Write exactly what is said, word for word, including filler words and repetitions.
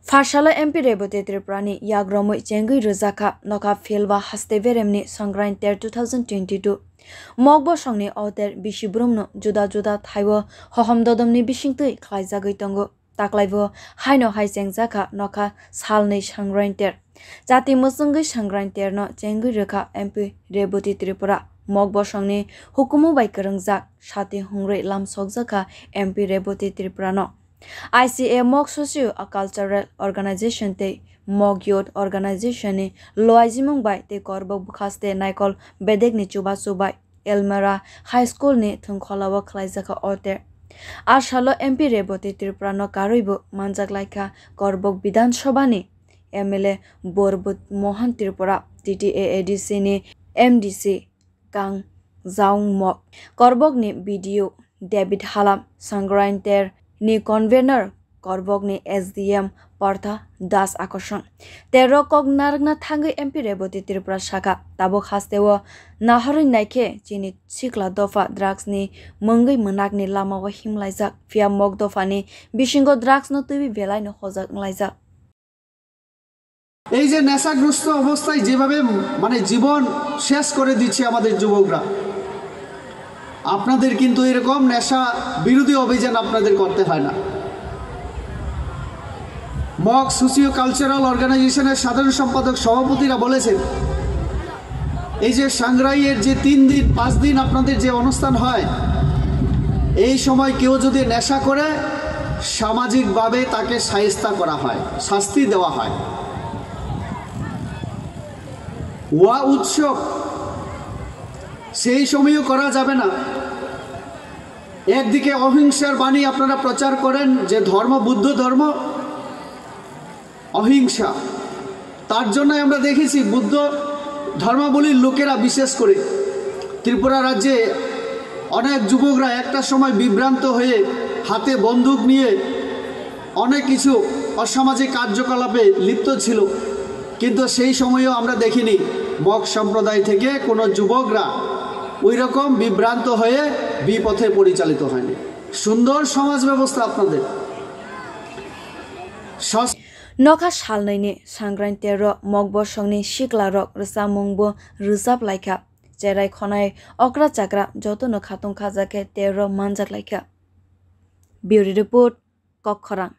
Pharsalo M P Reboti Tripura ni yagromwi chengwi rwjakha nokha field ba haste beremni Sangrain ter two thousand twenty-two. Mok bosongni o ter bisi brumno juda juda thaibo hohom dodomni bisingtwi khlaijagwi tongo. Taklaibo haino hai chengjakha nokha salnwi Sangrain ter. Jati mwswngwi Sangrain terno chengwi rwkha M P Reboti Tripura. Mok bosongni hukumu bai kwrwngjak sati hungrwi lamsokjakha M P Reboti Tripurano. I C A Mok Socio Cultural Organization tei Mok Youth Organization ni loaijimung bai tei Korbok bwkhaste naikol bedekni chubachu bai Elmera High School ni thwngkholao khlaijakha o ter. A salo M P Reboti Tripura no karwibo manjak laikha Korbok Bidhan Sabha ni M L A Borbut Mohan Tripura, T T A A D C ni M D C Kang Zaung Mok, Korbok ni B D O David Halam, Sangrain ter ni convener Korbok ni S D M Partha Das Akosong. Terrok kok narwkna thangwi M P Reboti Tripura sakha, tabuk hasteo nahorwi naikhe chini sikla dopha drugs ni mwngwi mwnakni lamao himlaijak, phiya mok dophani bisingo drugs no twiwi belaino hojak wnglaijak. এই যে নেশাগ্রস্ত অবস্থায় যেভাবে মানে জীবন শেষ করে দিচ্ছে আমাদের যুবকরা, আপনাদের কিন্তু এরকম নেশা বিরোধী অভিযান আপনাদের করতে হয় না। মগ সোশিও কালচারাল অর্গানাইজেশনের সাধারণ সম্পাদক সভাপতিরা বলেছেন, এই যে সাংগ্রাইয়ের যে তিন দিন পাঁচ দিন আপনাদের যে অনুষ্ঠান হয়, এই সময় কেউ যদি নেশা করে, সামাজিকভাবে তাকে শায়েস্তা করা হয়, শাস্তি দেওয়া হয়। ওয়া উৎসব সেই সময়ও করা যাবে না। একদিকে অহিংসার বাণী আপনারা প্রচার করেন যে ধর্ম বুদ্ধ ধর্ম, অহিংসা। তার জন্য আমরা দেখেছি বুদ্ধ ধর্মাবলীর লোকেরা, বিশেষ করে ত্রিপুরা রাজ্যে অনেক যুবকরা একটা সময় বিভ্রান্ত হয়ে হাতে বন্দুক নিয়ে অনেক কিছু অসামাজিক কার্যকলাপে লিপ্ত ছিল, কিন্তু সেই সময়ও আমরা দেখিনি মগ সম্প্রদায় থেকে কোনো যুবকরা ওই রকম বিভ্রান্ত হয়ে বিপথে পরিচালিত হয়নি। সুন্দর সমাজ ব্যবস্থা আপনাদের। Sauce- Nokha salnwi ni Sangrain terro mok bosongni sikla rok rwchapmung bo rwchap laikha. Cherai khonai okra chakra jotono khatung khajakhe terro manjak laikha. Bureau Report, Kokkhorang.